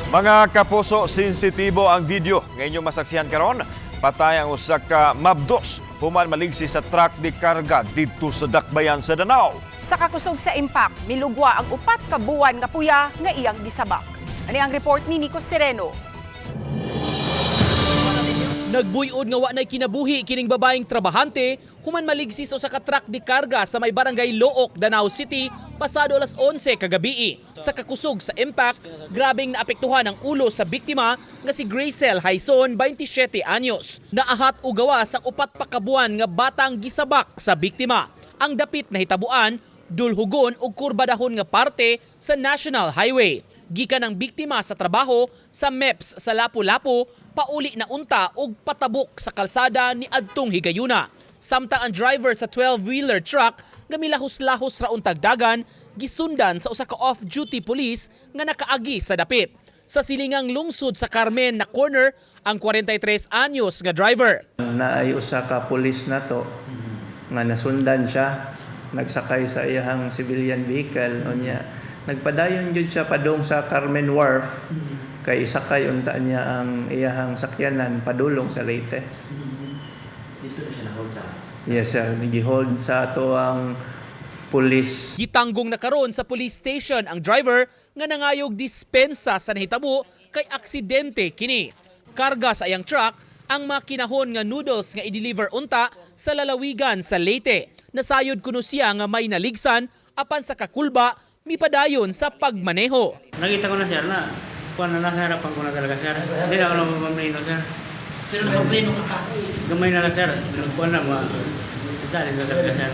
Mga kapuso, sensitibo ang video nga inyong masaksihan karon. Patay ang usa ka mabdos human maligsi sa truck di karga didto sa Dakbayan sa Danao. Sa kakusog sa impact, milugwa ang 4 ka buwan nga puya nga iyang gisabak. Ani ang report ni Nico Sereno. Nagbuyod nga wa nay kinabuhi kining babaeng trabahante human maligsi sa usa ka truck di karga sa may barangay Looc, Danao City pasado alas 11 kagabii. Sa kakusog sa impact, grabeng naapektuhan ang ulo sa biktima nga si Gracel Hayson, 27 anyos. Naahat og gawas ang 4 pa ka buwan nga batang gisabak sa biktima. Ang dapit na hitabuan, dulhugon og kurbadahon nga parte sa National Highway. Gikan ang biktima sa trabaho sa MEPS sa Lapu-Lapu, pauli na unta og patabok sa kalsada ni adtong higayuna. Samtang ang driver sa 12-wheeler truck nga milahos-lahos ra untag dagan, gisundan sa usa ka off-duty police nga nakaagi sa dapit. Sa silingang lungsod sa Carmen na corner ang 43 anyos nga driver. Naay usa ka pulis nato nga nasundan siya, nagsakay sa iyang civilian vehicle, unya nagpadayon jud siya padung sa Carmen Wharf kay isakay unta niya ang iyahang sakyanan padulong sa Leyte. Dito na siya na-hold sa Yes sir, gihold sa ato ang pulis. Gitanggong na karon sa police station ang driver nga nangayog dispensa sa nahitabo kay aksidente kini. Karga sa iyang truck ang makinahon nga noodles nga i-deliver unta sa lalawigan sa Leyte. Nasayod kuno siya nga may naligsan, apan sa kakulba mipadayon sa pagmaneho. Nakita ko na, sir, na kuha na, nasa harapan ko na talaga, sir. Hindi na ako namamamlino, sir. Pero nakapreno ka pa. Gamay na lang, sir. Kuha na ma. Dali na talaga, sir.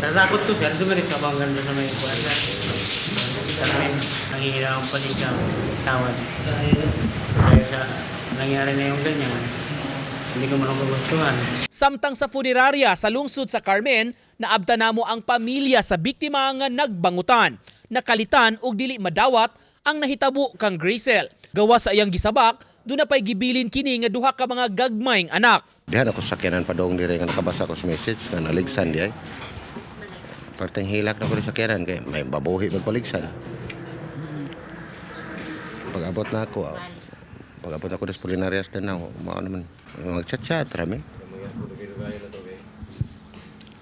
Tatakot ko, sir. Dumiretso ako hanggang doon sa may kuha, sir. Carmen, nangihina akong pasensya, tawad. Dahil Dahil sa nangyari na yung ganyan, hindi ko man magustuhan. Samtang sa funeraria sa lungsod sa Carmen, naabta namo ang pamilya sa biktima nga nagbangutan. Nakalitan og dili madawat ang nahitabo kang Gracel. Gawas sa iyang gisabak, duna pay gibilin kini nga duha ka mga gagmayng anak. Diha na ko sakyanan padong dire nga nakabasa ko sa message nga naligsan di ay. Parteng hilak na ko sa sakyanan kay may babuhi magpaligsan. Pag abot na ako, pag abot ako sa Polinarias na mao naman magchat-chat rami.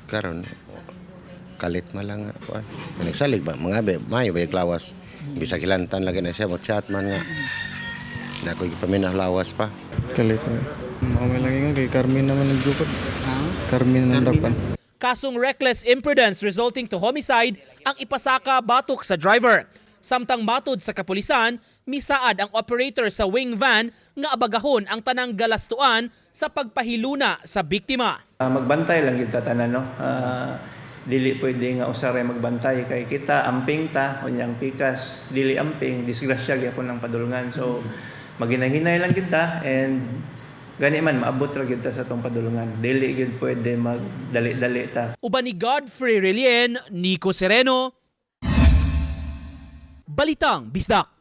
Karon kalit man lang nga kuan. Nagsalig ba mga be, maayo ba yung lawas. Bisag hilantan lagi na siya mo chat man nga. Na ako gipaminaw lawas pa. Kalit. Mao may lagi nga kay Carmen naman nagjupot. Carmen ang dapan. Kasong reckless imprudence resulting to homicide ang ipasaka batok sa driver. Samtang matod sa kapulisan, misaad ang operator sa wing van nga abagahon ang tanang galastuan sa pagpahiluna sa biktima. Magbantay lang gyud ta tanan, no. Dili pwede nga usa ra magbantay kay kita amping ta, unya ang pikas dili amping, disgrasya gyapon ang padulngan. So maginahinay lang gyud ta and gani man maabot ra gyud ta sa atong padulngan. Dili gyud pwede magdali-dali ta. Uban ni Godfrey Relien, Nico Sereno, Balitang Bisdak.